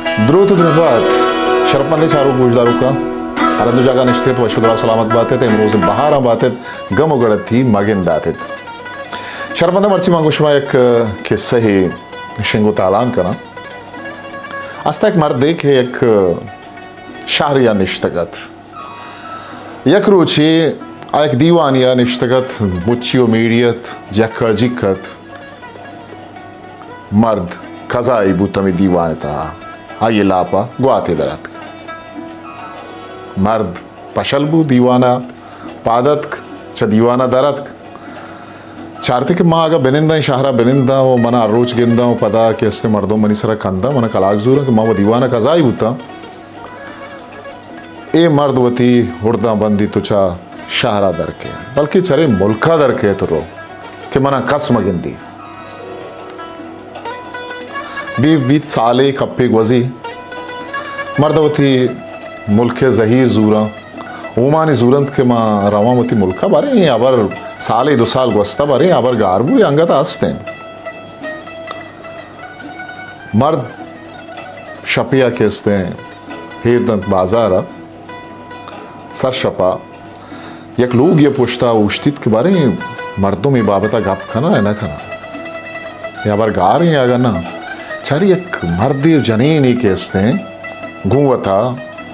دروت و درہبات، شرپمندیں چاروک گوشداروکاں، ہر دو جاگہ نشتگت، وش و دراہ سلامت باتت، امروز بہاراں باتت، گم و گڑتی مگنداتت۔ شرپمنداں، مرچی من گوں شما یک قصہ شنگ و تالان کناں۔ استا یک مردے کہ یک شہریا نشتگ ات۔ یک روچے آ یک دیوانیا نشتگ ات، مچی و میڑی ات، جکا جک ات۔ مرد کزائی بوت ہمے دیوان ء تہا، آئی ء لاپ ء گواتے در اتک۔ مرد پشل بو، دیوان ء پاد اتک، چہ دیوان ء در اتک۔ چارتی کہ ما اگاں بننداں، شہر ء بننداں و من ہر روچ گنداں و پدا کہ استیں مردم منی سرا کنداں، من ء کلاگ زوراں کہ ما و دیوان ء کزائی بوتاں۔ اے مرد وتی ہرداں بندی تو چہ شہر ء در کئے، بلکہ چرے ملک ء در کئے تو رو کہ من ء کس مہ گندی۔ بی بیت سالے کپے گوزی، مرد وتی ملک ء زہیر زوراں، اومانی زورنت کہ ما رواں وتی ملک ء، باریں ہبر سالے دو سال گوستہ، باریں ہبر گار بوئے انگت ہستیں۔ مرد شپے ء کہ استیں پھیر دنت بازار ء، سر شپ ء یک لوگے ء پشت ء اوشتیت کہ باریں مردم اے بابت ء گپ کناں یا نہ کناں، یا ہبر گاریں یا اگاں نہ۔ چاری یک مردے و جنینے کہ استیں گوں وتا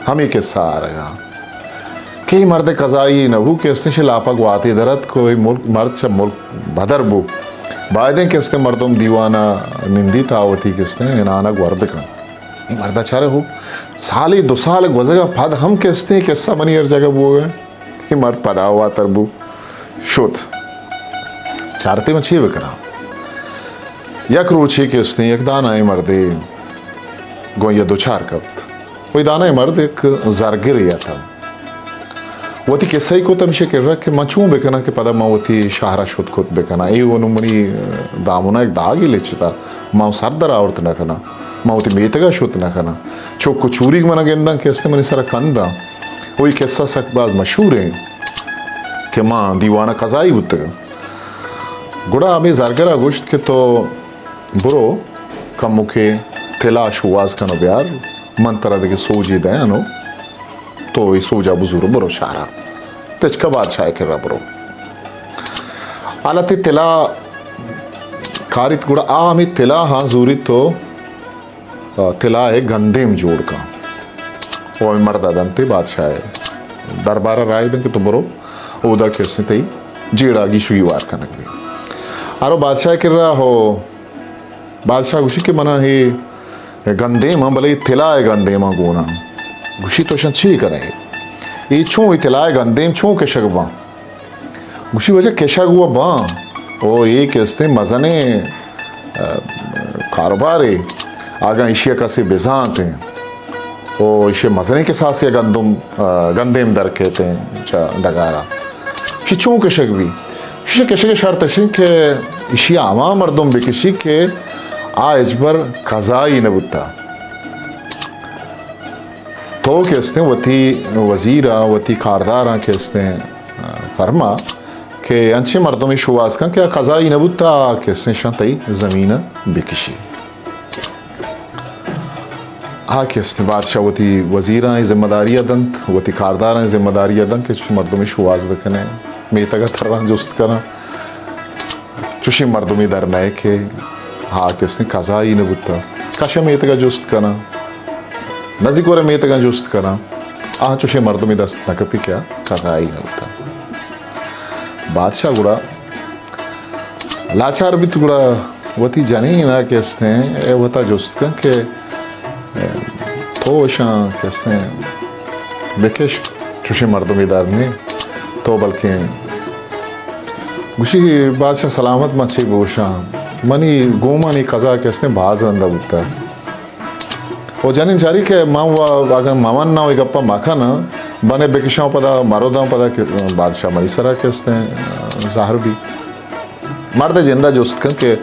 ہمے قصہ آرگا کہ اے مرد کزائی نہ بو کہ استیں شے لاپا گواتے در اتک و اے ملک، مرد چہ ملک بدر بو۔ بایدیں کہ استیں مردم دیوانا نندی تا وتی کہ استیں انانا گور بکن۔ اے مردا چارے ہو، سالے دو سال گوزگا پد ہم کہ استیں قصہ منی ہر جگہ بوگا۔ اے مرد پدا واتر بو، شت۔ چارتے من چے بکناں؟ یک روچے کہ استیں یک دانائیں مردے گوں یا دوچار کپت۔ وہی دانائیں مرد یک زرگرے اتاں۔ وتی قصہ ای کت ہمیشہ کرا کہ من چون بکناں کہ پدا من وتی شہرا شت کت بکناں۔ اے و نوں منی دامنا یک داگے لچتا، من سر در آورت نہ کناں، من وتی میتگا شت نہ کناں۔ چک و چوریگ منا گنداں کہ استیں منی سرا کنداں۔ وہی قصہ سک باز مشہور ہیں کہ ما دیوانہ قضائی بوتگاں۔ گڑا ہمے زرگرا گوشت کہ تو برو کمکے تلا شواز کن و بیار، من ترا دگہ سوجے دیاں و تو اے سوجا بزور و برو شہرا، تچکا بادشاہ کرا برو۔ حالت تلا کاریت گڑا آ ہمے تلا ہاں زوریت تو تلا ء گندیم جوڑ کن۔ او ہمے مرد ء دنت ء بادشاہ ء دربار ء راہ دنت کہ تو برو اودا کہ استیں تئی جیڑہ گیش و گیوار کنگ بی۔ آرو بادشاہ ء کرا ہو، بادشاہ گوشی کہ منا اے گندیم آں، بلے اے تلا ء گندیم آں گون آں۔ گوشی تو اشاں چی کنئے؟ اے چون اے تلا ء گندیم چون کشگ باں؟ گوشی واجہ کشگ و باں، او اے کہ استیں مزنیں، ا، کاروبارے، اگاں ایشی ء کسے بزانتیں، او ایشی ء مزنیں کساسے ء گندم، ا، گندیم در کیتیں چہ ڈگارا۔ ایشی چون کشگ بی؟ ایشی کشگ ء شرط اشیں کہ ایشی ء ہما مردم بکشی کہ آ ہچبر قضائی نہ بوتا۔ تو کہ استیں وتی وزیراں، وتی کارداراں کہ استیں، ا، فرما کہ انچیں مردمے شوہاز کن کہ آ قضائی نہ بوتا، آ کہ استیں شان تئی زمین ء بکشی۔ آ کہ استیں بادشاہ وتی وزیراں ذمہ داری ء دنت، وتی کارداراں ذمہ داری ء دنت کہ چش مردمے شوہاز بکنیں، میتگ ء تراں جست کناں۔ چوشیں مردمے در نئے کہ آ کہ استیں قضائی نہ بوتا۔ کش ء میتگ ء جست کناں، نزیکور ء میتگ ء جست کناں، آ چوشیں مردمے دست نہ کپی کہ آ قضائی نہ بوتا۔ بادشاہ گڑا لاچار بیت، گڑا وتی جنین ء کہ استیں اے وتا جست کن کہ تو اشاں کہ استیں بکش، چوشیں مردمے در نے، تو بلکیں گوشی کہ بادشاہ سلامت، من چے بگوشاں، منی گومانی قضا کہ استیں باز رندا بوتا۔ او جنین چاری کہ من و اگاں ممن نہ، اے گپا مکن، بنے بکشاں پدا مروداں پدا کہ بادشاہ منی سرا کہ استیں زہر بی۔ مرد جندا جست کن کہ،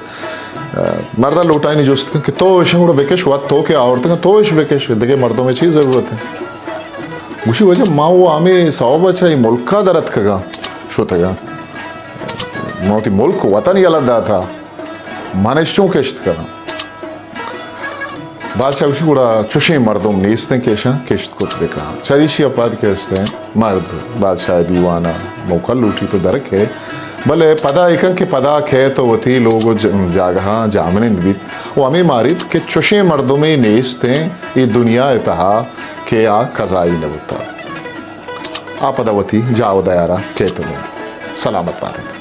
ا، مردا لوٹائینی جست کن کہ تو اش گڑا بکش، وت تو کہ آورتگ تو اش بکش، دگہ مردمے چی ضرورت ہے؟ گوشی واجہ ما و ہمے سوب چہ اے ملکا در اتکگاں، شتگاں۔ ما وتی ملک وطن یلہ داتا، من اش چون کشت کناں؟ بادشاہ گوشی گڑا چوشیں مردم نیست انت کہ اشاں کشت کت بہ کن۔ چریشی ءَ پد کہ است انت مرد بادشاہ ءِ دیوان ءَ موکل لوٹیت و درکئیت، بلے پدا اے کن کہ پدا کئیت و وتی لوگ و ج-، جاگہاں جاہمنند بیت و ہمے ماریت کہ چوشیں مردمے نیست انت اے دنیا ءِ تہا کہ آ قضائی نہ بوتگ۔ آ پدا وتی جاہ و دیارا کئیت و نندیت۔ سلامت بات انت۔